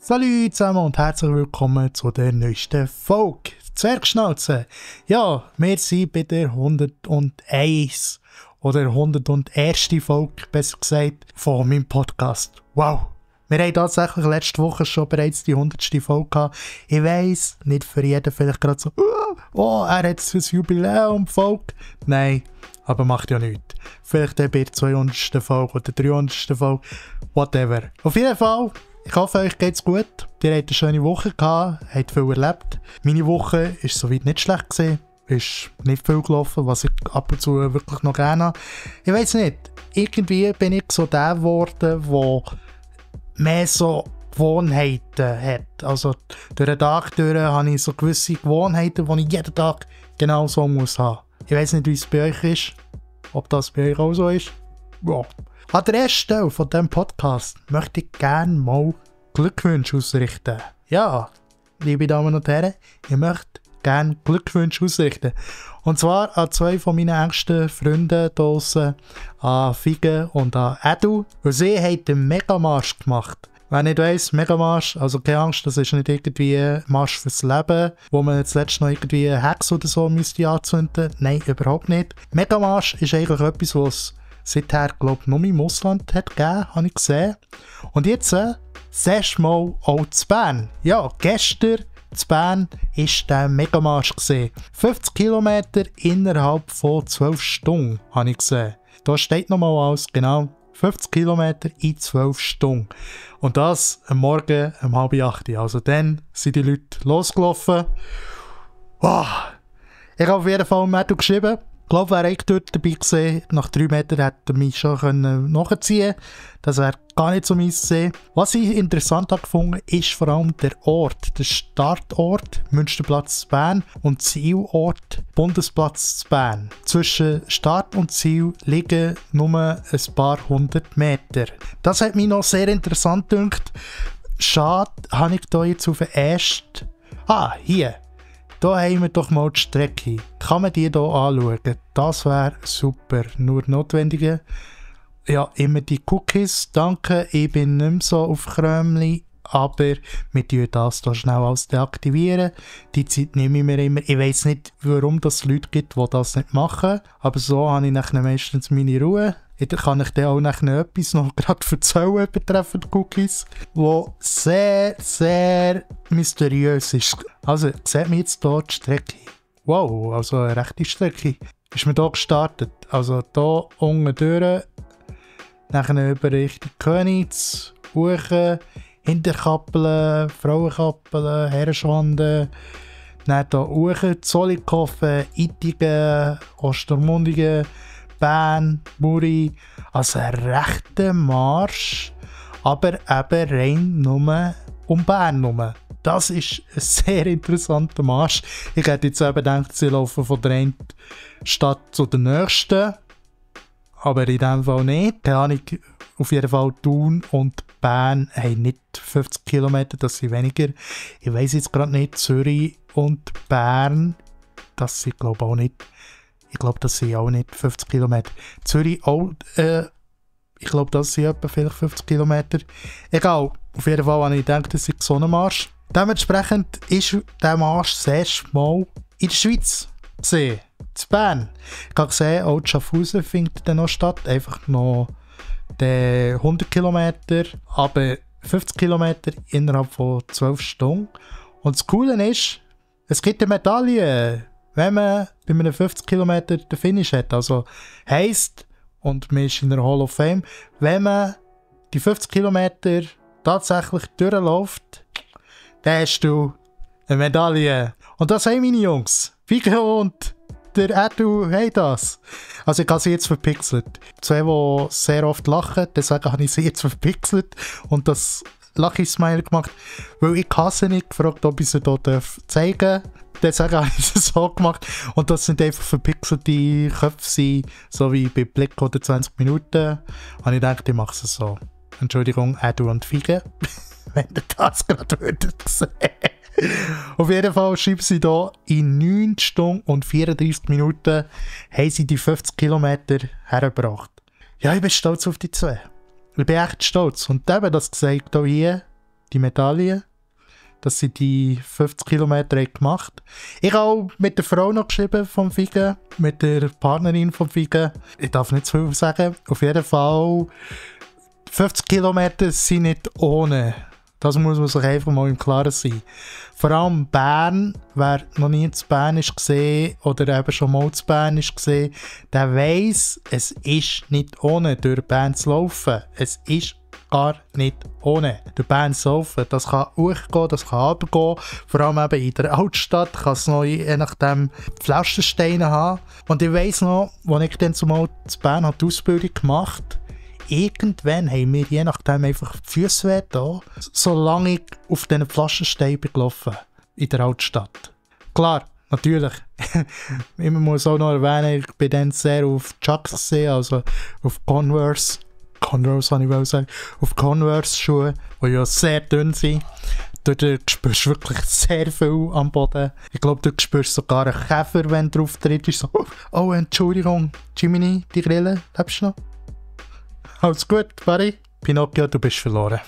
Salut zusammen und herzlich willkommen zu der neuesten Folge. Zwergschnauze. Ja, wir sind bei der 101 oder 101. Folge, besser gesagt, von meinem Podcast. Wow! Wir haben tatsächlich letzte Woche schon bereits die 100. Folge gehabt. Ich weiss, nicht für jeden vielleicht gerade so, oh, er hat ein Jubiläum Folge. Nein, aber macht ja nichts. Vielleicht bei der 200. Folge oder 300. Folge, whatever. Auf jeden Fall, ich hoffe, euch geht's gut. Ihr habt eine schöne Woche gehabt, habt viel erlebt. Meine Woche war soweit nicht schlecht gewesen. Ist nicht viel gelaufen, was ich ab und zu wirklich noch gerne habe. Ich weiss nicht, irgendwie bin ich so der geworden, der mehr so Gewohnheiten hat. Also durch den Tag durch habe ich so gewisse Gewohnheiten, die ich jeden Tag genau so muss haben. Ich weiss nicht, wie es bei euch ist. Ob das bei euch auch so ist. Ja. An der ersten Stelle von diesem Podcast möchte ich gerne mal Glückwünsche ausrichten. Ja, liebe Damen und Herren, ich möchte gerne Glückwünsche ausrichten. Und zwar an zwei von meinen engsten Freunden draussen, an Fige und an Edu. Weil sie haben den Megamarsch gemacht. Wer nicht weiss, Megamarsch, also keine Angst, das ist nicht irgendwie ein Marsch fürs Leben, wo man jetzt letztens noch irgendwie einen Hex oder so müsste anzünden. Nein, überhaupt nicht. Megamarsch ist eigentlich etwas, was seither, glaube ich, nur im Ausland hat gegeben, habe ich gesehen. Und jetzt, das erste Mal auch zu Bern. Ja, gestern zu Bern war der Megamarsch. 50 Kilometer innerhalb von 12 Stunden, habe ich gesehen. Da steht nochmal alles, genau. 50 Kilometer in 12 Stunden. Und das am Morgen um 7:30. Also dann sind die Leute losgelaufen. Wow. Ich habe auf jeden Fall Matthew geschrieben. Ich glaube, wäre ich dort dabei gewesen, nach 3 Metern hätte er mich schon nachziehen können. Das wäre gar nicht so meins gewesen. Was ich interessant habe gefunden, ist vor allem der Ort. Der Startort Münsterplatz Bern und Zielort Bundesplatz Bern. Zwischen Start und Ziel liegen nur ein paar 100 Meter. Das hat mich noch sehr interessant gedacht. Schade, habe ich da jetzt auf den ersten... hier. Da haben wir doch mal die Strecke. Kann man die hier anschauen? Das wäre super. Nur notwendige. Ja, immer die Cookies. Danke, ich bin nicht mehr so auf Krömli. Aber wir tun das hier schnell alles deaktivieren. Die Zeit nehme ich mir immer. Ich weiss nicht, warum es Leute gibt, die das nicht machen. Aber so habe ich nachher meistens meine Ruhe. Ich kann ich dann auch nachher etwas noch gerade erzählen betreffend Cookies, wo sehr, sehr mysteriös ist. Also, seht mir jetzt hier die Strecke. Wow, also eine rechte Strecke. Ist mir hier gestartet. Also hier unten durch, nachher über Richtung Königs, Buchen, Hinterkappeln, Frauenkappeln, Herrenschwanden, dann hier hoch, Zollikofen, Ittigen, Ostermundigen, Bern, Muri, also ein rechter Marsch, aber eben rein nur um Bern herum. Das ist ein sehr interessanter Marsch. Ich hätte jetzt eben gedacht, sie laufen von der einen Stadt zu der nächsten, aber in diesem Fall nicht. Keine Ahnung, auf jeden Fall Thun und Bern haben nicht 50 Kilometer, das sind weniger. Ich weiss jetzt gerade nicht, Zürich und Bern, das sind glaube ich auch nicht. Ich glaube, das sind auch nicht 50 Kilometer. Zürich auch, ich glaube, das sind etwa vielleicht 50 Kilometer. Egal, auf jeden Fall habe ich gedacht, das ist so ein Marsch. Dementsprechend ist der Marsch das erste Mal in der Schweiz gesehen. In Bern. Ich habe gesehen, auch Schaffhausen findet dann noch statt. Einfach noch 100 Kilometer, aber 50 Kilometer innerhalb von 12 Stunden. Und das Coole ist, es gibt eine Medaille, wenn man bei einem 50 Kilometer den Finish hat. Also heisst, und man ist in der Hall of Fame, wenn man die 50 Kilometer tatsächlich durchläuft, dann hast du eine Medaille. Und das haben meine Jungs. Fico und der Edu haben das. Also ich habe sie jetzt verpixelt. Zwei, die sehr oft lachen, deswegen habe ich sie jetzt verpixelt und das Lucky-Smile gemacht, weil ich hasse nicht gefragt, ob ich sie hier zeigen darf. Deswegen habe ich es so gemacht. Und das sind einfach verpixelte Köpfe, so wie bei Blick oder 20 Minuten. Und ich dachte, ich mache es so. Entschuldigung, Edu und Fige, wenn ihr das gerade würdet sehen. Auf jeden Fall schreiben sie hier, in 9 Stunden und 34 Minuten haben sie die 50 Kilometer hergebracht. Ja, ich bin stolz auf die zwei. Ich bin echt stolz. Und eben das gesagt hier, die Medaille, dass sie die 50 Kilometer gemacht haben. Ich habe auch mit der Frau noch geschrieben vom Figen, mit der Partnerin vom Figen. Ich darf nicht zu viel sagen. Auf jeden Fall, 50 Kilometer sind nicht ohne. Das muss man sich einfach mal im Klaren sein. Vor allem Bern, wer noch nie zu Bern ist gesehen oder eben schon mal zu Bern ist gesehen, der weiss, es ist nicht ohne, durch Bern zu laufen. Es ist gar nicht ohne. Durch Bern zu laufen, das kann hochgehen, das kann runtergehen. Vor allem eben in der Altstadt kann es noch je nachdem Pflastersteine haben. Und ich weiss noch, als ich dann zumal zu Bern die Ausbildung gemacht habe, irgendwann haben wir je nachdem einfach die Füße weh da, solange ich auf diesen Pflastersteinen bin gelaufen in der Altstadt. Klar, natürlich. Ich muss auch noch erwähnen, ich bin dann sehr auf Chucks gesehen, also auf Converse habe ich sagen, auf Converse-Schuhe, die ja sehr dünn sind. Dort spürst du wirklich sehr viel am Boden. Ich glaube, du spürst sogar einen Käfer, wenn du drauf trittst. So, oh, Entschuldigung, Jiminy, die Grille, lebst du noch? Alles gut, Barry? Pinocchio, du bist verloren.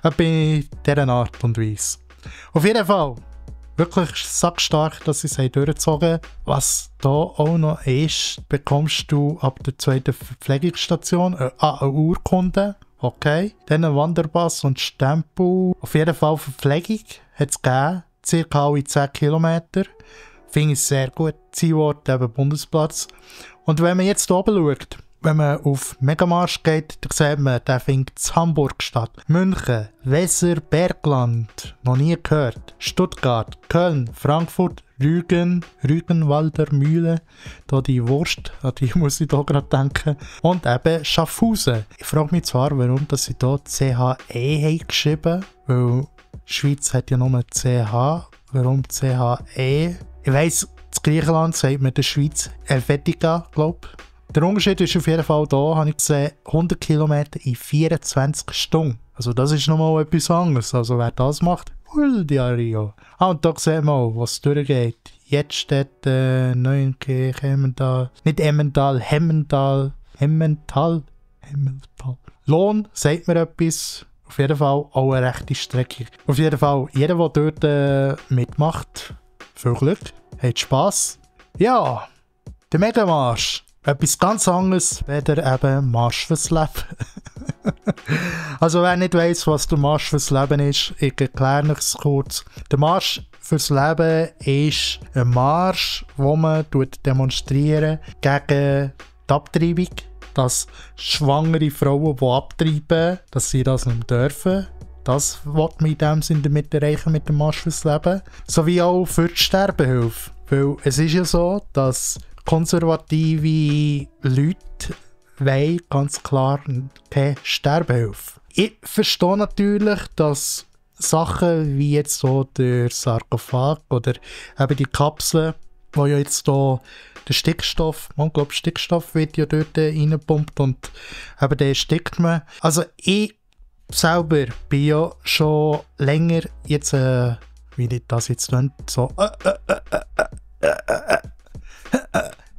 Ich bin in dieser Art und Weise. Auf jeden Fall, wirklich sackstark, dass sie es durchgezogen haben. Was da auch noch ist, bekommst du ab der 2. Verpflegungsstation eine Urkunde. Okay. Dann ein Wanderpass und Stempel. Auf jeden Fall Verpflegung hat es gegeben. Circa alle 10 Kilometer. Finde ich sehr gut. Zielort eben Bundesplatz. Und wenn man jetzt hier oben schaut, wenn man auf Megamarsch geht, dann sieht man, der findet in Hamburg statt. München, Weser, Bergland, noch nie gehört. Stuttgart, Köln, Frankfurt, Rügen, Rügenwalder Mühle, da die Wurst, an die muss ich da gerade denken. Und eben Schaffhausen. Ich frage mich zwar, warum dass sie hier CHE haben geschrieben, weil die Schweiz hat ja nur CH. Warum CHE? Ich weiss, in Griechenland sagt man der Schweiz Helvetica, glaube ich. Der Unterschied ist auf jeden Fall da, habe ich gesehen, 100 Kilometer in 24 Stunden. Also das ist nochmal etwas anderes. Also wer das macht, Rio. Und da sehen wir auch, was durchgeht. Jetzt steht Neuenkirch, Emmental, nicht Emmental, Hemmental. Lohn, sagt mir etwas. Auf jeden Fall auch eine rechte Strecke. Auf jeden Fall, jeder, der dort mitmacht, viel Glück, hat Spass. Ja, der Megamarsch. Etwas ganz anderes, weder eben Marsch fürs Leben. Also wer nicht weiss, was der Marsch fürs Leben ist, ich erkläre es kurz. Der Marsch fürs Leben ist ein Marsch, wo man demonstrieren gegen die Abtreibung, dass schwangere Frauen, die abtreiben, dass sie das nicht dürfen. Das will man in dem Sinne damit erreichen mit dem Marsch fürs Leben. Sowie auch für die Sterbehilfe. Weil es ist ja so, dass konservative Leute wollen ganz klar keine Sterbehilfe. Ich verstehe natürlich, dass Sachen wie jetzt so der Sarkophag oder eben die Kapsel, wo ja jetzt hier der Stickstoff, man glaubt Stickstoff wird ja dort reingepumpt und eben den erstickt man. Also ich selber bin ja schon länger jetzt, wie ich das jetzt nenne, so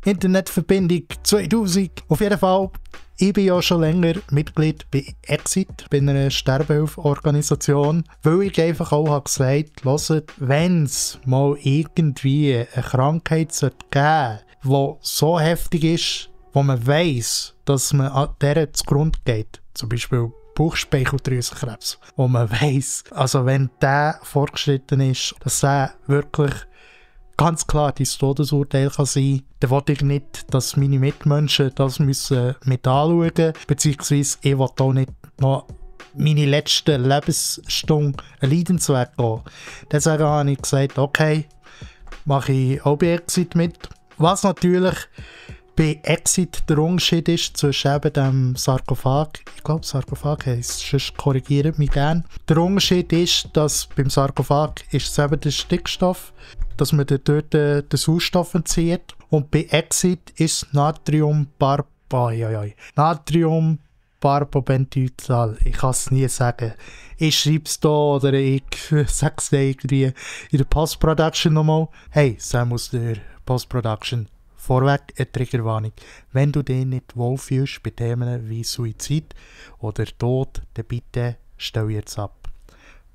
Internetverbindung 2000. Auf jeden Fall, ich bin ja schon länger Mitglied bei Exit, bei einer Sterbehilfeorganisation, weil ich einfach auch habe gesagt, hört, wenn es mal irgendwie eine Krankheit geben sollte, die so heftig ist, wo man weiss, dass man an der zugrunde geht, zum Beispiel Bauchspeicheldrüsenkrebs, wo man weiss, also wenn der fortgeschritten ist, dass der wirklich ganz klar dein Todesurteil kann sein, dann will ich nicht, dass meine Mitmenschen das müssen mit anschauen, beziehungsweise ich will auch nicht noch meine letzten Lebensstunden einen Leidensweg gehen. Deswegen habe ich gesagt, okay, mache ich auch bei Exit mit. Was natürlich bei Exit der Unterschied ist zwischen eben dem Sarkophag, ich glaube Sarkophag heisst, sonst korrigiert mich gerne. Der Unterschied ist, dass beim Sarkophag ist es eben der Stickstoff, dass man dort den Sauerstoff entzieht. Und bei Exit ist Natriumbarbobentyl. Ich kann es nie sagen. Ich schreibe es da oder ich sage es irgendwie in der Post-Production nochmal. Hey, Sam aus der Post-Production. Vorweg eine Triggerwarnung. Wenn du dich nicht wohlfühlst bei Themen wie Suizid oder Tod, dann bitte stell jetzt ab.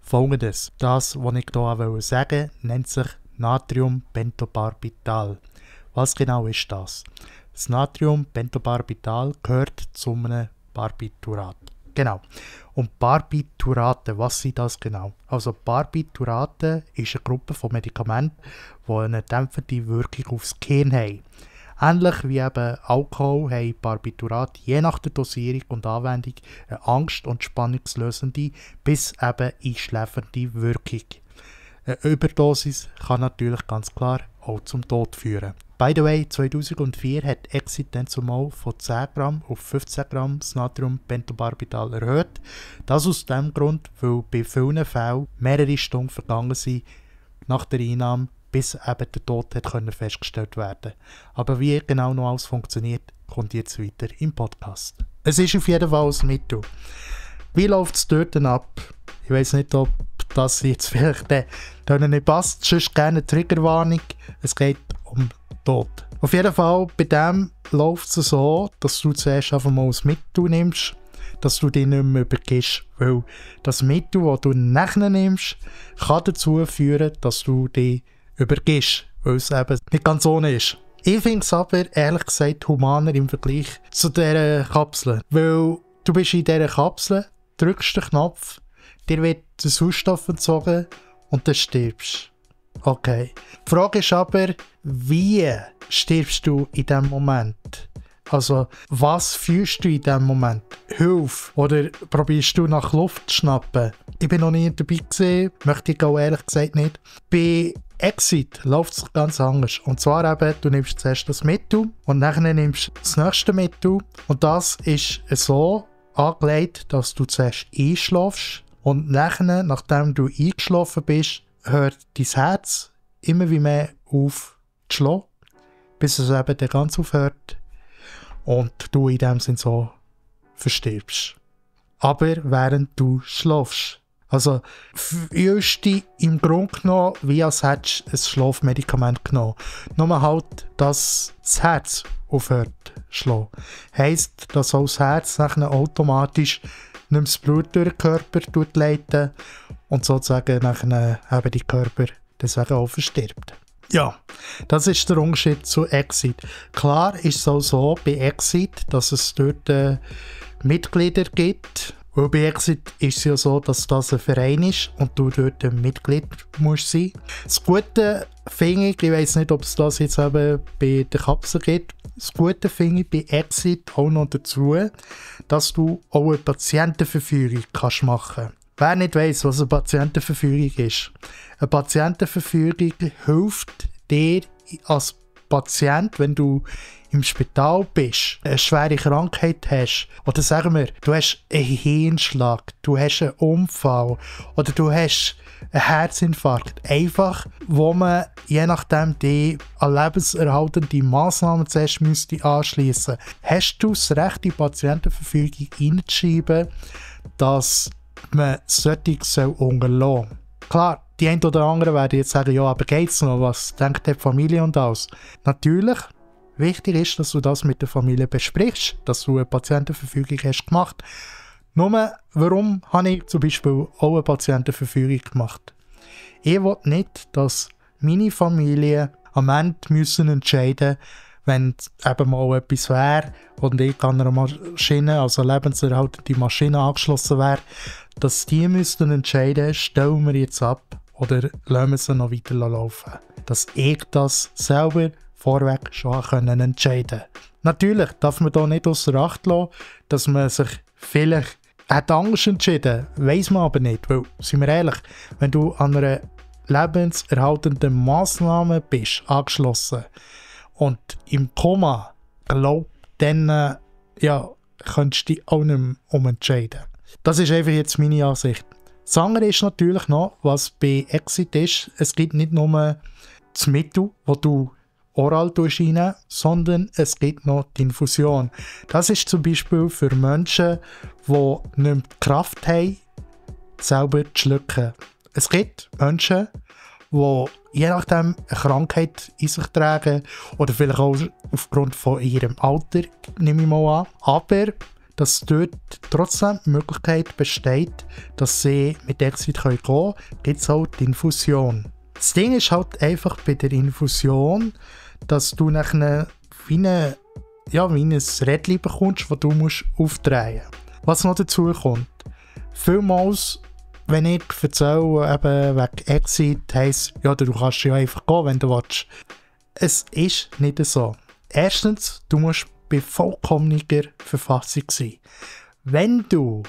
Folgendes. Das, was ich hier sagen wollte, nennt sich Natriumpentobarbital. Was genau ist das? Das Natriumpentobarbital gehört zu einem Barbiturat. Genau. Und Barbiturate, was sind das genau? Also Barbiturate ist eine Gruppe von Medikamenten, die eine dämpfende Wirkung aufs Gehirn haben. Ähnlich wie eben Alkohol haben Barbiturate je nach der Dosierung und Anwendung eine angst- und spannungslösende bis eben einschläfernde Wirkung. Eine Überdosis kann natürlich ganz klar auch zum Tod führen. By the way, 2004 hat Exit dann zumal von 10 Gramm auf 15 Gramm das Natriumpentobarbital erhöht. Das aus dem Grund, weil bei vielen Fällen mehrere Stunden vergangen sind nach der Einnahme, bis eben der Tod festgestellt werden konnte. Aber wie genau noch alles funktioniert, kommt jetzt weiter im Podcast. Es ist auf jeden Fall ein Mittel. Wie läuft es dort ab? Ich weiss nicht, ob das jetzt vielleicht nicht passt. Sonst gerne eine Triggerwarnung. Es geht um Tod. Auf jeden Fall, bei dem läuft es so, dass du zuerst einfach mal ein Mittel nimmst, dass du dich nicht mehr übergibst. Weil das Mittel, das du nachher nimmst, kann dazu führen, dass du dich übergibst, weil es eben nicht ganz ohne ist. Ich finde es aber, ehrlich gesagt, humaner im Vergleich zu dieser Kapsel. Weil du bist in dieser Kapsel, drückst den Knopf, dir wird der Sauerstoff entzogen und dann stirbst. Okay. Die Frage ist aber, wie stirbst du in diesem Moment? Also, was fühlst du in diesem Moment? Hilfe? Oder probierst du nach Luft zu schnappen? Ich bin noch nie dabei gewesen, möchte ich auch ehrlich gesagt nicht. Bei Exit läuft es ganz anders. Und zwar eben, du nimmst zuerst das Mittel und dann nimmst du das nächste Mittel. Und das ist so angelegt, dass du zuerst einschläfst und nachher, nachdem du eingeschlafen bist, hört dein Herz immer wie mehr auf zu schlagen, bis es eben dann ganz aufhört und du in dem Sinn so verstirbst. Aber während du schläfst. Also fühlst du dich im Grunde genommen, wie als hättest du ein Schlafmedikament genommen. Nur halt, dass das Herz aufhört zu schlagen. Heisst, dass auch das Herz nachher automatisch nicht mehr das Blut durch den Körper leitet und sozusagen nachher eben die Körper deswegen auch verstirbt. Ja, das ist der Unterschied zu Exit. Klar ist es auch so bei Exit, dass es dort Mitglieder gibt. Weil bei Exit ist es ja so, dass das ein Verein ist und du dort ein Mitglied musst sein. Das Gute finde ich weiss nicht, ob es das jetzt eben bei der Kapsel gibt, das Gute finde ich bei Exit auch noch dazu, dass du auch eine Patientenverfügung kannst machen. Wer nicht weiss, was eine Patientenverfügung ist. Eine Patientenverfügung hilft dir als Patient, wenn du im Spital bist, eine schwere Krankheit hast, oder sagen wir, du hast einen Hirnschlag, du hast einen Unfall oder du hast einen Herzinfarkt, einfach, wo man je nachdem die an lebenserhaltende Massnahmen zuerst müsste anschliessen. Hast du das Recht, die Patientenverfügung reinzuschreiben, dass man solches unterlassen soll? Klar, die einen oder anderen werden jetzt sagen, ja, aber geht's noch, was denkt die Familie und alles? Natürlich, wichtig ist, dass du das mit der Familie besprichst, dass du eine Patientenverfügung hast gemacht. Nur, warum habe ich zum Beispiel auch eine Patientenverfügung gemacht? Ich will nicht, dass meine Familie am Ende müssen entscheiden, wenn eben mal etwas wäre und ich an einer Maschine, also lebenserhaltende Maschine angeschlossen wäre, dass die müssten entscheiden, stellen wir jetzt ab oder lassen wir sie noch weiter laufen. Dass ich das selber vorweg schon entscheiden können. Natürlich darf man da nicht außer Acht lassen, dass man sich vielleicht hat anders entschieden, weiss man aber nicht, weil, sind wir ehrlich, wenn du an einer lebenserhaltenden Massnahme bist, angeschlossen und im Koma, glaub, dann könntest du dich auch nicht mehr umentscheiden. Das ist einfach jetzt meine Ansicht. Das andere ist natürlich noch, was bei Exit ist, es gibt nicht nur das Mittel, das du oral rein, sondern es gibt noch die Infusion. Das ist zum Beispiel für Menschen, die nicht mehr die Kraft haben, selber zu schlucken. Es gibt Menschen, die je nachdem eine Krankheit in sich tragen oder vielleicht auch aufgrund von ihrem Alter, nehme ich mal an. Aber dass dort trotzdem die Möglichkeit besteht, dass sie mit Exit gehen können, gibt es halt die Infusion. Das Ding ist halt einfach bei der Infusion, dass du nachher wie ein Rädchen bekommst, das du aufdrehen musst. Was noch dazu kommt, vielmals, wenn ich erzähle, eben wegen Exit, heisst, ja, du kannst ja einfach gehen, wenn du willst. Es ist nicht so. Erstens, du musst bei vollkommener Verfassung sein. Wenn du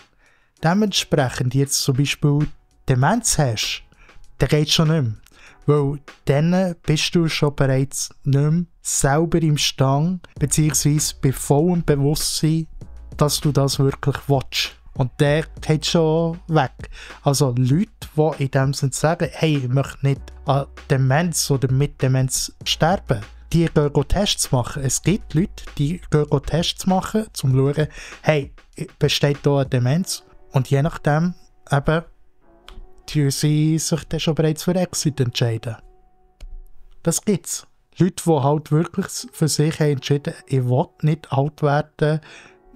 dementsprechend jetzt zum Beispiel Demenz hast, dann geht es schon nicht mehr. Weil dann bist du schon bereits nicht mehr selber im Stand, beziehungsweise bei vollem Bewusstsein, dass du das wirklich willst. Und der geht schon weg. Also Leute, die in dem Sinne sagen, hey, ich möchte nicht an Demenz oder mit Demenz sterben, die gehen Tests machen. Es gibt Leute, die gehen Tests machen, um zu schauen, hey, besteht da eine Demenz? Und je nachdem eben, die sie sich dann schon bereits für Exit entscheiden. Das gibt's. Leute, die halt wirklich für sich haben entschieden, ich will nicht alt werden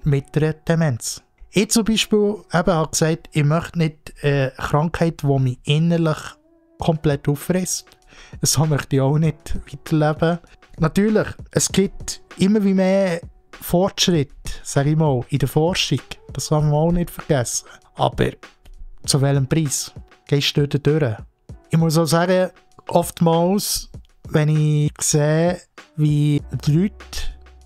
mit einer Demenz. Ich zum Beispiel habe gesagt, ich möchte nicht eine Krankheit, die mich innerlich komplett auffrisst. So möchte ich auch nicht weiterleben. Natürlich, es gibt immer wie mehr Fortschritt, sage ich mal, in der Forschung. Das haben wir auch nicht vergessen. Aber zu welchem Preis? Gehst du dort durch? Ich muss auch sagen, oftmals, wenn ich sehe, wie die Leute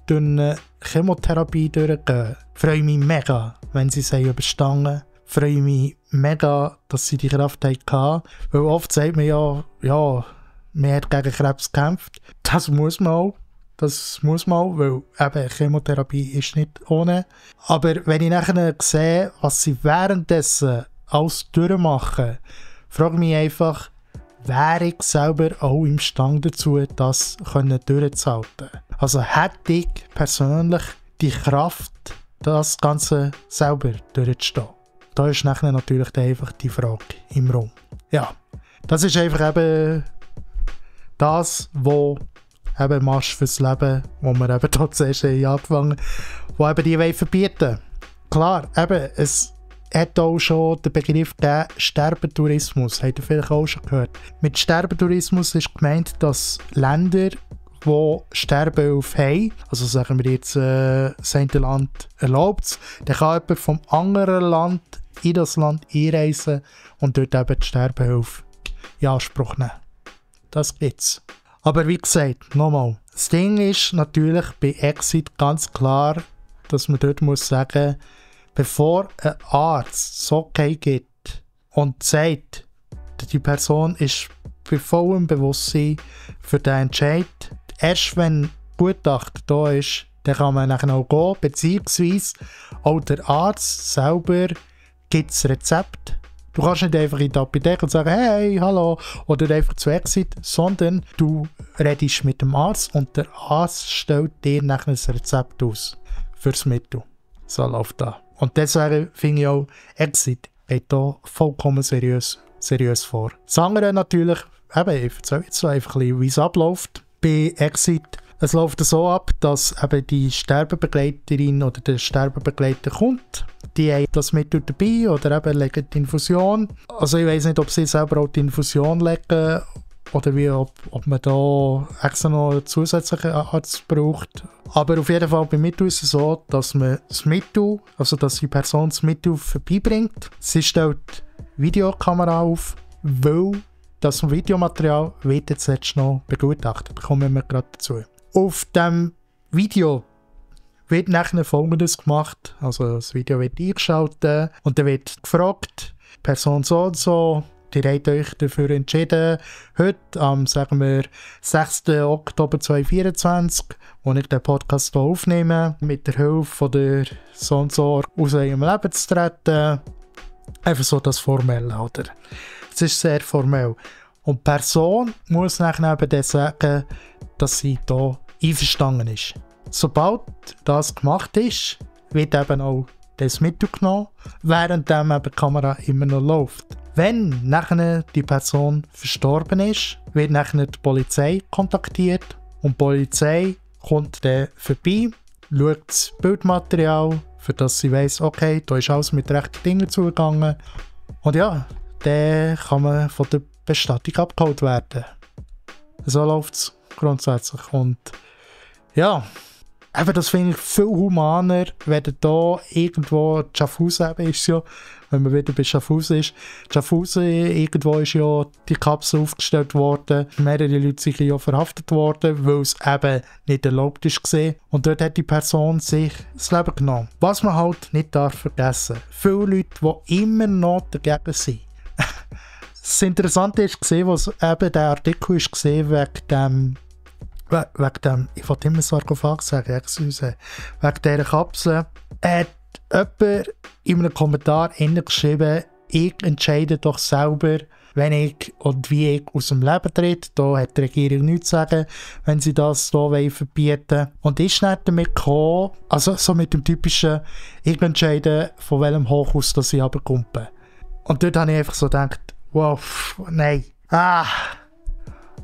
durch eine Chemotherapie durchgehen, freue ich mich mega, wenn sie sie überstanden. Freue ich mich mega, dass sie die Kraft hatten. Weil oft sagt man ja, man hat gegen Krebs gekämpft. Das muss man auch. Weil eben Chemotherapie ist nicht ohne. Aber wenn ich nachher sehe, was sie währenddessen alles durchmachen, frage ich mich einfach, wäre ich selber auch imstande dazu, das durchzuhalten. Also hätte ich persönlich die Kraft, das Ganze selber durchzustehen. Da ist nachher natürlich einfach die Frage im Raum. Ja, das ist einfach eben das, wo eben Marsch fürs Leben, wo wir eben dort zuerst angefangen haben, wo eben die verbieten. Klar, eben, es hat auch schon den Begriff gegeben, Sterbetourismus. Habt ihr vielleicht auch schon gehört. Mit Sterbetourismus ist gemeint, dass Länder, die Sterbehilfe haben, also sagen wir jetzt, das eine Land erlaubt, dann kann jemand vom anderen Land in das Land einreisen und dort eben die Sterbehilfe in Anspruch nehmen. Das gibt's. Aber wie gesagt, nochmal, das Ding ist natürlich bei Exit ganz klar, dass man dort muss sagen, bevor ein Arzt so okay gibt und sagt, die Person ist bei vollem Bewusstsein für den Entscheid, erst wenn Gutachten da ist, dann kann man nachher auch gehen, beziehungsweise auch der Arzt selber gibt das Rezept. Du kannst nicht einfach in die Apotheke und sagen, hey, hallo, oder einfach zu Exit, sondern du redest mit dem Arzt und der Arzt stellt dir nachher ein Rezept aus fürs Mittel. So läuft das. Und deswegen finde ich auch, Exit geht hier vollkommen seriös vor. Das andere natürlich, eben, ich erzähle jetzt einfach ein bisschen, wie es abläuft. Bei Exit, es läuft so ab, dass eben die Sterbebegleiterin oder der Sterbebegleiter kommt. Die haben das Mittel dabei oder eben legen die Infusion. Also ich weiss nicht, ob sie selber auch die Infusion legen oder wie, ob man da extra noch einen zusätzlichen Arzt braucht. Aber auf jeden Fall bei Mittel ist es so, dass man das Mittel, also dass die Person das Mittel vorbeibringt. Sie stellt Videokamera auf, weil das Videomaterial wird jetzt noch begutachtet. Da kommen wir gerade dazu. Auf dem Video wird nachher Folgendes gemacht. Also das Video wird eingeschaltet und dann wird gefragt, Person so und so, die habt euch dafür entschieden, heute am, sagen wir, 6. Oktober 2024, wo ich den Podcast hier aufnehme, mit der Hilfe von der so und so aus eurem Leben zu treten. Einfach so das Formelle, oder? Es ist sehr formell. Und die Person muss nachher eben dann sagen, dass sie hier einverstanden ist. Sobald das gemacht ist, wird eben auch das Mittel genommen, während eben die Kamera immer noch läuft. Wenn nachher die Person verstorben ist, wird nachher die Polizei kontaktiert und die Polizei kommt dann vorbei, schaut das Bildmaterial, für dass sie weiss, okay, da ist alles mit rechten Dingen zugegangen. Und ja, dann kann man von der Bestattung abgeholt werden. So läuft es grundsätzlich. Und ja, eben das finde ich viel humaner, wenn da irgendwo Schaffhausen eben ist ja, wenn man wieder bei Schaffhausen ist. Schaffhausen, irgendwo ist ja die Kapsel aufgestellt worden. Mehrere Leute sind ja verhaftet worden, weil es eben nicht erlaubt ist gesehen. Und dort hat die Person sich das Leben genommen. Was man halt nicht darf vergessen. Viele Leute, die immer noch dagegen sind. Das Interessante ist gesehen, was eben der Artikel ist gesehen wegen dem, ich wollte immer Sarkophag sagen, wegen dieser Kapsel, hat jemand in einem Kommentar geschrieben, ich entscheide doch selber, wenn ich und wie ich aus dem Leben trete. Da hat die Regierung nichts zu sagen, wenn sie das hier verbieten wollen. Und ist nicht damit gekommen, also so mit dem typischen, ich entscheide, von welchem Hochhaus das ich runterkomme. Und dort habe ich einfach so gedacht, wow, nein,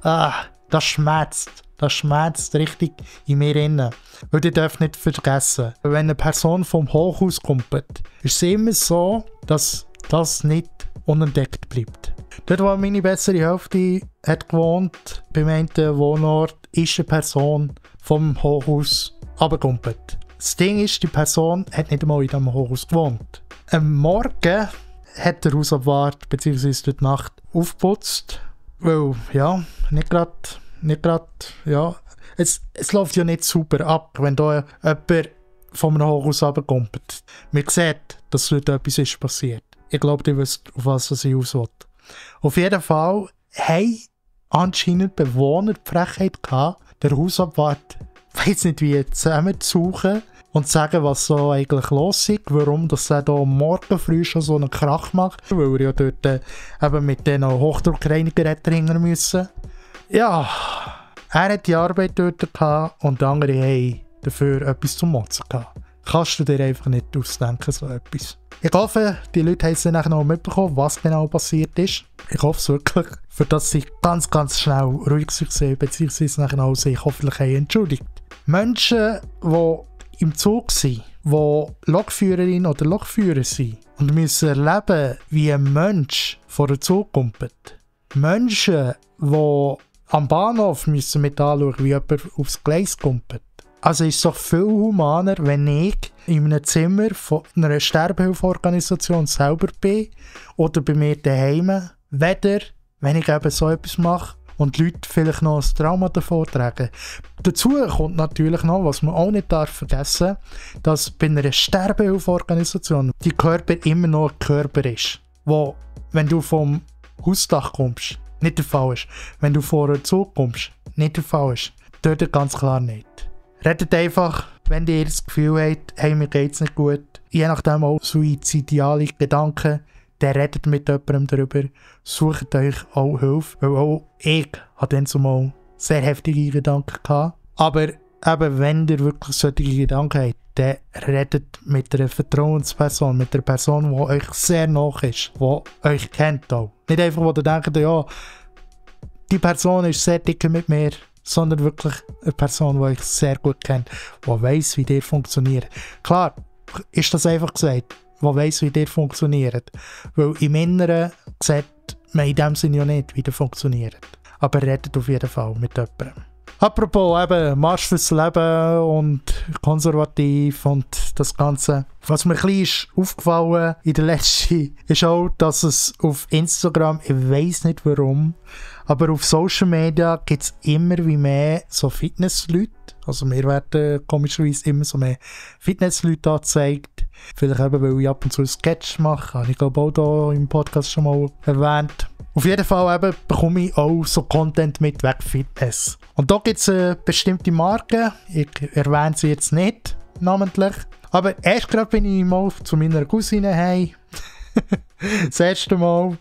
das schmerzt. Das schmerzt richtig in mir innen. Weil ihr dürft nicht vergessen, wenn eine Person vom Hochhaus kommt, ist es immer so, dass das nicht unentdeckt bleibt. Dort, wo meine bessere Hälfte hat gewohnt, beim einen Wohnort, ist eine Person vom Hochhaus runtergekommen. Das Ding ist, die Person hat nicht einmal in diesem Hochhaus gewohnt. Am Morgen hat der Hausabwart bzw. die Nacht aufgeputzt, weil, ja, nicht gerade, ja, es läuft ja nicht super ab, wenn da jemand von einem Hochhaus runterkommt. Man sieht, dass dort etwas ist passiert. Ich glaube, ihr wisst, auf was ich aus will. Auf jeden Fall haben anscheinend Bewohner die Frechheit gehabt, der Hausabwart, weiss nicht wie, zusammenzusuchen und zu sagen, was so eigentlich los ist, warum dass er da morgen früh schon so einen Krach macht, weil er ja dort eben mit diesen Hochdruckreiniger hätte hingern müssen. Ja, er hat die Arbeit dort gehabt und die anderen haben dafür etwas zum Motzen gehabt. Kannst du dir einfach nicht ausdenken, so etwas. Ich hoffe, die Leute haben es dann noch mitbekommen, was genau passiert ist. Ich hoffe es wirklich, für dass sie ganz, ganz schnell ruhig sind, beziehungsweise nachher auch sich hoffentlich haben entschuldigt. Menschen, die im Zug sind, die Lokführerin oder Lokführer sind und müssen erleben, wie ein Mensch vor den Zug kommt. Menschen, die am Bahnhof müssen mit anschauen, wie jemand aufs Gleis kommt. Also ist es doch viel humaner, wenn ich in einem Zimmer von einer Sterbehilfeorganisation selber bin oder bei mir daheim, weder wenn ich eben so etwas mache und die Leute vielleicht noch ein Trauma davon tragen. Dazu kommt natürlich noch, was man auch nicht vergessen darf, dass bei einer Sterbehilfeorganisation die Körper immer noch ein Körper ist, wo, wenn du vom Hausdach kommst, nicht der Fall ist. Wenn du vor einem Zug kommst, nicht der Fall ist. Dort ganz klar nicht. Redet einfach, wenn ihr das Gefühl habt, hey, mir geht's nicht gut. Je nachdem auch suizidale Gedanken, dann redet mit jemandem darüber. Sucht euch auch Hilfe. Weil auch ich hatte dann zumal sehr heftige Gedanken gehabt. Aber eben, wenn ihr wirklich solche Gedanken habt, dann redet mit einer Vertrauensperson, mit einer Person, die euch sehr nah ist, die euch kennt auch. Nicht einfach, wo ihr denkt, ja, die Person ist sehr dick mit mir, sondern wirklich eine Person, die euch sehr gut kennt, die weiss, wie ihr funktioniert. Klar, ist das einfach gesagt, die weiss, wie ihr funktioniert. Weil im Inneren sieht man in dem Sinne ja nicht, wie ihr funktioniert. Aber redet auf jeden Fall mit jemandem. Apropos eben Marsch fürs Leben und konservativ und das Ganze. Was mir ein bisschen ist aufgefallen in der letzten ist auch, dass es auf Instagram, ich weiss nicht warum, aber auf Social Media gibt es immer wie mehr so Fitnessleute. Also mir werden komischerweise immer so mehr Fitnessleute angezeigt. Vielleicht eben, weil ich ab und zu einen Sketch mache. Habe ich glaube auch hier im Podcast schon mal erwähnt. Auf jeden Fall eben bekomme ich auch so Content mit wegen Fitness. Und da gibt es eine bestimmte Marke. Ich erwähne sie jetzt nicht namentlich. Aber erst gerade bin ich mal zu meiner Cousine heim. Das erste Mal.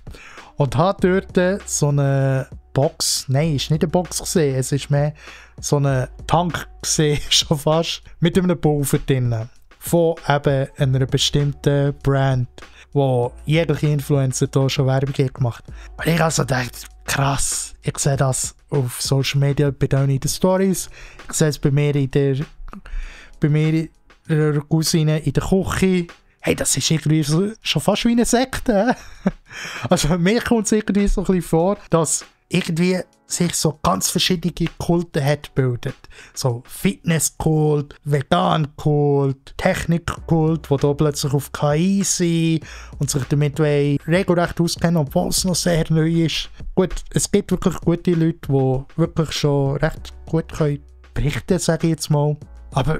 Und habe dort so eine Box, nein, es war nicht eine Box gesehen, es ist mehr so ein Tank gesehen, schon fast, mit einem Pulver drin. Von eben einer bestimmten Brand, wo jegliche Influencer hier schon Werbung gemacht haben. Und ich also dachte, krass, ich sehe das auf Social Media, bei denen in den Stories, ich sehe es bei mir ihrer Cousine in der Küche. Hey, das ist irgendwie schon fast wie eine Sekte. Also mir kommt es irgendwie so ein bisschen vor, dass irgendwie sich so ganz verschiedene Kulte hat gebildet. So Fitnesskult, Vegan-Kult, Technik-Kult, die da plötzlich auf KI sind und sich damit regelrecht auskennen, obwohl es noch sehr neu ist. Gut, es gibt wirklich gute Leute, die wirklich schon recht gut berichten können, sage ich jetzt mal. Aber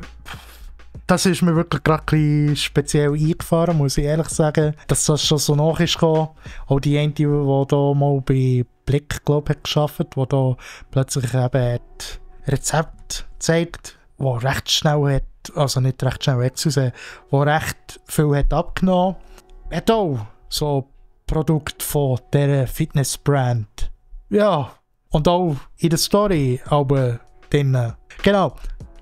das ist mir wirklich gerade ein bisschen speziell eingefahren, muss ich ehrlich sagen, dass das schon so nach ist gekommen. Auch die eine, die da mal bei Blick, glaube ich, hat gearbeitet, die da plötzlich eben Rezept zeigt, wo recht schnell hat, also nicht recht schnell, excuse, wo recht viel hat abgenommen. Hat auch so Produkt von dieser Fitnessbrand. Ja, und auch in der Story, aber drin. Genau.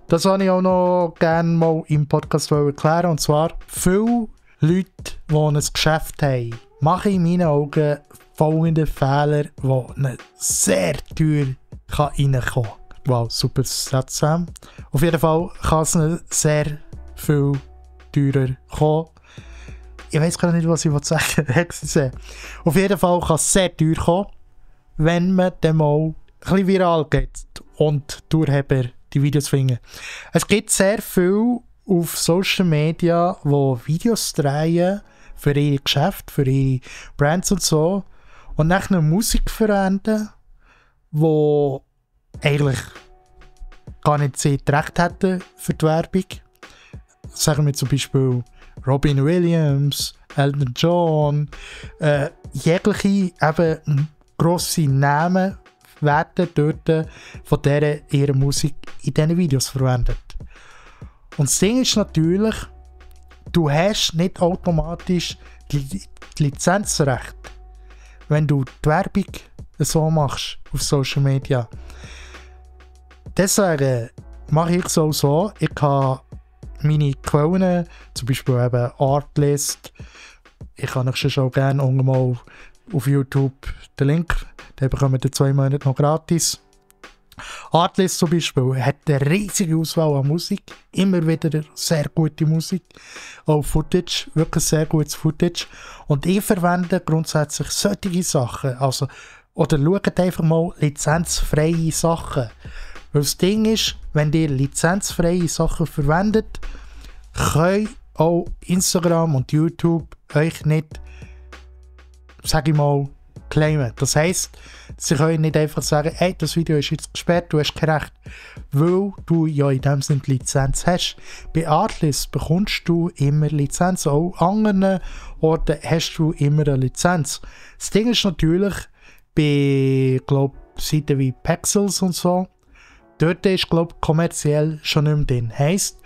Das wollte ich auch noch gerne mal im Podcast erklären. Und zwar, viele Leute, die ein Geschäft haben, machen in meinen Augen folgende Fehler, die ihnen sehr teuer reinkommen kann. Wow, super Satz. Auf jeden Fall kann es ihnen sehr viel teurer kommen. Ich weiß gar nicht, was ich sagen will. Auf jeden Fall kann es sehr teuer kommen, wenn man dann mal ein bisschen viral geht und die Urheber die Videos finden. Es gibt sehr viel auf Social Media, wo Videos drehen für ihre Geschäfte, für ihre Brands und so und nachher Musik verwenden, wo eigentlich gar nicht Zeit recht hätten für die Werbung. Sagen wir zum Beispiel Robin Williams, Elton John, jegliche eben grosse Namen werden dort von ihrer Musik in diesen Videos verwendet. Und das Ding ist natürlich, du hast nicht automatisch die Lizenzrechte, wenn du die Werbung so machst auf Social Media. Deswegen mache ich so, ich habe meine Quellen, zum Beispiel eben Artlist, ich kann euch schon gerne unten mal auf YouTube den Link, den bekommt ihr 2 Monate noch gratis. Artlist zum Beispiel hat eine riesige Auswahl an Musik, immer wieder sehr gute Musik, auch Footage, wirklich sehr gutes Footage. Und ich verwende grundsätzlich solche Sachen, also, oder schaut einfach mal lizenzfreie Sachen. Weil das Ding ist, wenn ihr lizenzfreie Sachen verwendet, können auch Instagram und YouTube euch nicht, sage ich mal, claimen. Das heisst, sie können nicht einfach sagen, hey, das Video ist jetzt gesperrt, du hast kein Recht, weil du ja in dem Sinne die Lizenz hast. Bei Artlist bekommst du immer Lizenz, auch an anderen Orten hast du immer eine Lizenz. Das Ding ist natürlich, bei, glaube Seiten wie Pexels und so, dort ist, glaube kommerziell schon nicht mehr drin. Heisst,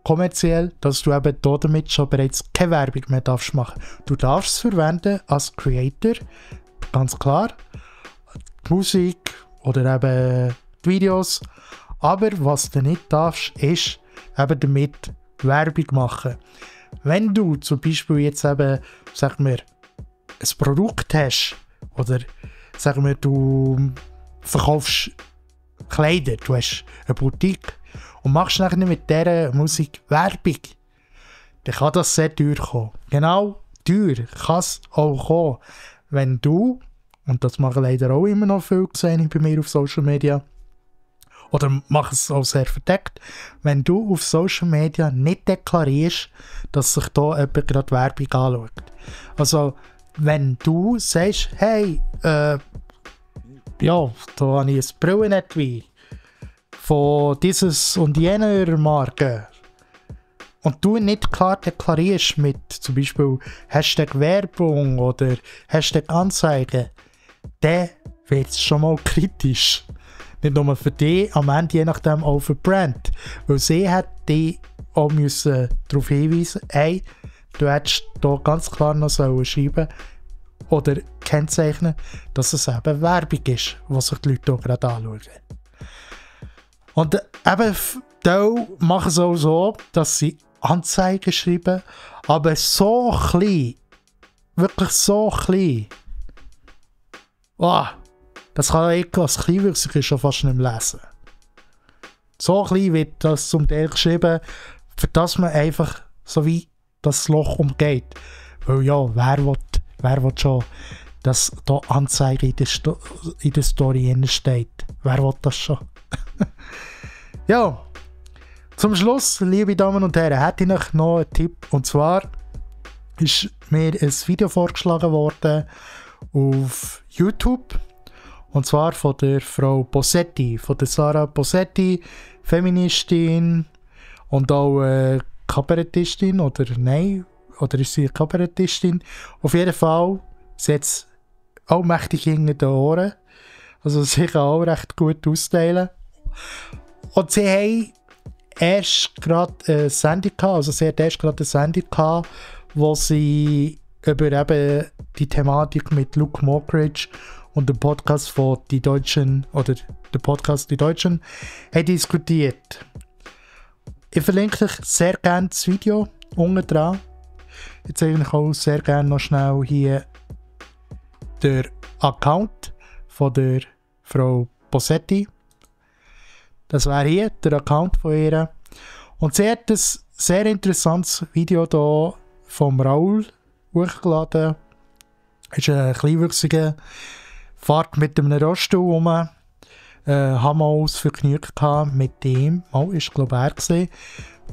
kommerziell, dass du eben damit schon bereits keine Werbung mehr darfst machen. Du darfst es verwenden als Creator, ganz klar, die Musik oder eben die Videos, aber was du nicht darfst, ist eben damit Werbung machen. Wenn du zum Beispiel jetzt eben, sag mir, ein Produkt hast oder sag mir, du verkaufst Kleider, du hast eine Boutique und machst nachher mit dieser Musik Werbung, dann kann das sehr teuer kommen. Genau, teuer kann es auch kommen, wenn du, und das machen leider auch immer noch viel gesehen bei mir auf Social Media, oder mach es auch sehr verdeckt, wenn du auf Social Media nicht deklarierst, dass sich da jemand gerade Werbung anschaut. Also, wenn du sagst, hey, ja, da habe ich ein Brillenetui von dieses und jener Marke und du nicht klar deklarierst mit zum Beispiel Hashtag Werbung oder Hashtag Anzeige, dann wird es schon mal kritisch. Nicht nur für dich, am Ende je nachdem auch für die Brand. Weil sie hat dich auch müssen darauf hinweisen, hey, du hättest hier ganz klar noch schreiben oder kennzeichnen, dass es eben Werbung ist, was sich die Leute hier gerade anschauen. Und eben, da machen sie auch so, dass sie Anzeigen schreiben, aber so klein, wirklich so klein. Oh, das kann ich als Kleinwüchsiger schon fast nicht mehr lesen. So klein wird das zum Teil geschrieben, für das man einfach so wie das Loch umgeht. Weil ja, wer will schon, dass da Anzeige in der Story steht? Wer will das schon? Ja, zum Schluss, liebe Damen und Herren, hätte ich noch einen Tipp. Und zwar ist mir ein Video vorgeschlagen worden auf YouTube. Und zwar von der Frau Bosetti, von der Sarah Bosetti, Feministin und auch Kabarettistin, oder nein, oder ist sie eine Kabarettistin? Auf jeden Fall, sie hat es auch mächtig hinter den Ohren. Also sie kann auch recht gut austeilen. Und sie haben erst gerade eine Sendung gehabt, wo sie über eben die Thematik mit Luke Mockridge und dem Podcast von Die Deutschen, oder der Podcast Die Deutschen, haben diskutiert. Ich verlinke euch sehr gerne das Video unten dran. Ich zeige euch auch sehr gerne noch schnell hier den Account von der Frau Bosetti. Das wäre hier der Account von ihr. Und sie hat ein sehr interessantes Video hier vom Raul hochgeladen. Ist ein kleinwüchsiger, fährt mit einem Rollstuhl rum. Haben wir das Vergnügen gehabt mit dem, ist glaube er gesehen,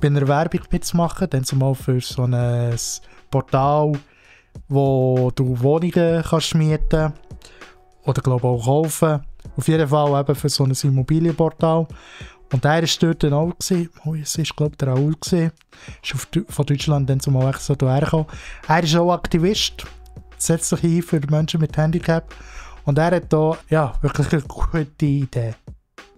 bei einer Werbung mitzumachen, dann zumal für so ein Portal, wo du Wohnungen kannst mieten oder glaube auch kaufen. Auf jeden Fall eben für so ein Immobilienportal. Und er war dort dann auch. Es war glaube ich der Raul. Ist von Deutschland dann zumal echt so hergekommen. Er ist auch Aktivist, setzt sich ein für Menschen mit Handicap. Und er hat da wirklich eine gute Idee.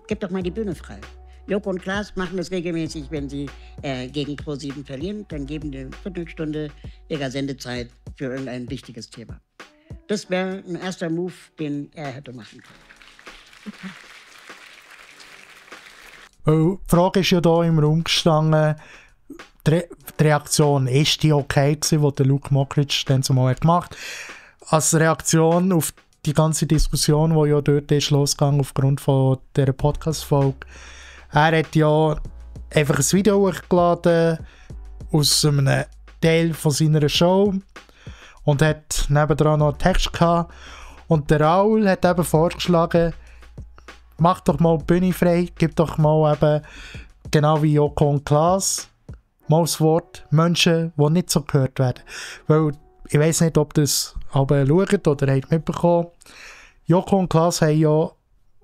Gib doch mal die Bühne frei. Joko und Klaas machen das regelmäßig, wenn sie gegen Pro7 verlieren, dann geben die eine Viertelstunde ihrer Sendezeit für irgendein wichtiges Thema. Das wäre ein erster Move, den er hätte machen Die können. Frage ist ja hier im Raum gestanden, die Reaktion, ist die okay gewesen, die der Luke Mockridge dann zumal gemacht hat? Als Reaktion auf die ganze Diskussion, die ja dort ist losgegangen aufgrund von dieser Podcast-Folge. Er hat ja einfach ein Video hochgeladen aus einem Teil von seiner Show und hat nebendran noch einen Text gehabt. Und der Raul hat eben vorgeschlagen, mach doch mal die Bühne frei, gib doch mal eben, genau wie Joko und Klaas, mal das Wort Menschen, die nicht so gehört werden. Weil ich weiss nicht, ob das aber schaut oder habt mitbekommen. Joko und Klaas haben ja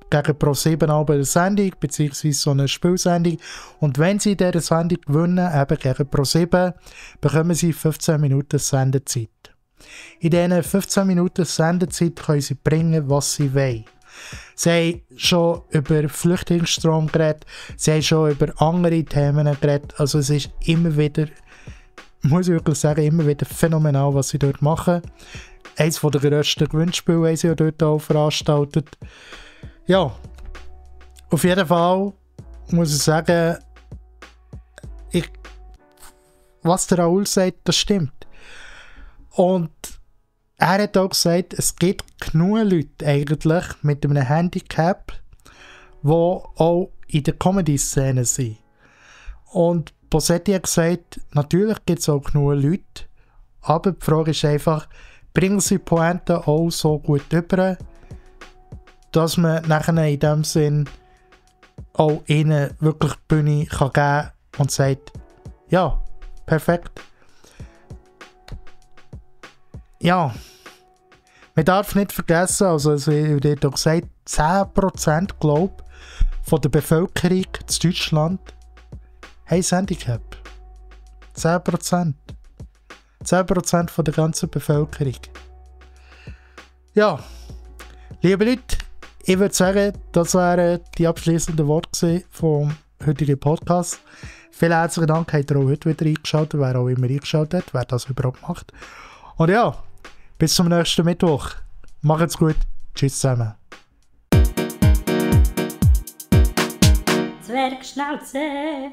gegen Pro7 eine Sendung, beziehungsweise so eine Spielsendung. Und wenn sie diese Sendung gewinnen, eben gegen Pro7, bekommen sie 15 Minuten Sendezeit. In diesen 15 Minuten Sendezeit können sie bringen, was sie wollen. Sie haben schon über Flüchtlingsstrom geredet, sie haben schon über andere Themen geredet. Also es ist immer wieder, muss ich wirklich sagen, immer wieder phänomenal, was sie dort machen. Eines der grössten Gewinnspiele haben sie ja dort auch veranstaltet. Ja, auf jeden Fall muss ich sagen, was der Raul sagt, das stimmt. Und er hat auch gesagt, es gibt genug Leute eigentlich mit einem Handicap, die auch in der Comedy-Szene sind. Und Bosetti hat gesagt, natürlich gibt es auch genug Leute, aber die Frage ist einfach, bringen sie Pointe auch so gut rüber, dass man nachher in dem Sinn auch ihnen wirklich die Bühne kann geben und sagt, ja, perfekt. Ja, man darf nicht vergessen, also wie ihr doch gesagt, 10% glaube von der Bevölkerung in Deutschland haben ein Handicap. 10%. 10% von der ganzen Bevölkerung. Ja, liebe Leute, ich würde sagen, das wären die abschließenden Worte vom heutigen Podcast. Vielen herzlichen Dank, habt ihr auch heute wieder eingeschaltet, wer auch immer eingeschaltet hat, wer das überhaupt macht. Und ja, bis zum nächsten Mittwoch. Macht's gut. Tschüss zusammen. Zwergschnauze.